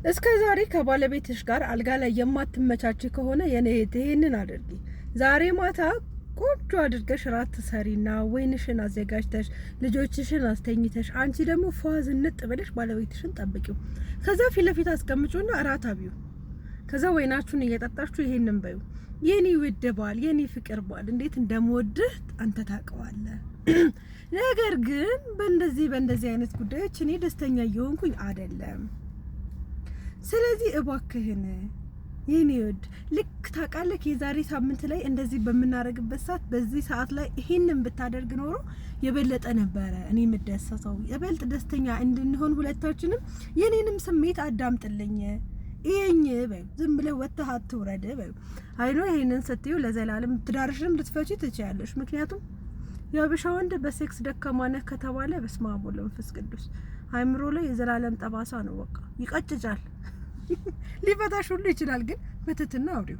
እስከ ዛሬ ከባለቤትሽ ጋር አልጋ ላይ የማትመቻች ከሆነ የኔ እህት ይሄንን አድርጊ። ዛሬ ማታ ቆንጆ አድርገሽ ራት ትሰሪና ወይንሽን አዘጋጅተሽ ልጆችሽን አስተኝተሽ አንቺ ደግሞ ፏ ዝንጥ ብለሽ ባለቤትሽን ጠብቂው። ከዛ ፊት ለፊት አስቀምጪውና እራት አብዩ። ከዛ ወይናችሁን እየጠጣችሁ ይሄንን በዩ። የኔ ውድ ባል፣ የኔ ፍቅር ባል፣ እንዴት እንደምወድህ አንተ ታውቀዋለህ። ነገር ግን በእንደዚህ በእንደዚህ አይነት ጉዳዮች እኔ ደስተኛ እየሆንኩኝ አይደለም። ስለዚህ እባክህን የኔ ውድ፣ ልክ ታውቃለህ፣ የዛሬ ሳምንት ላይ እንደዚህ በምናደርግበት ሰዓት በዚህ ሰዓት ላይ ይሄንን ብታደርግ ኖሮ የበለጠ ነበረ እኔ የምደሰተው፣ የበለጠ ደስተኛ እንድንሆን ሁለታችንም፣ የኔንም ስሜት አዳምጥልኝ ይሄኝ በይ። ዝም ብለህ ወጥተህ አትውረድ በይ። I know ይሄንን ስትዩ ለዘላለም ትዳርሽንም ልትፈቺ ትችያለሽ። ምክንያቱም የአበሻ ወንድ በ sex ደካማ ነህ ከተባለ በስመ አብ ወወልድ ወመንፈስ ቅዱስ፣ አይምሮ ላይ የዘላለም ጠባሳ ነው። በቃ ይቀጭጫል። ሊፈታሽ ሁሉ ይችላል። ግን በትህትና አውሪው።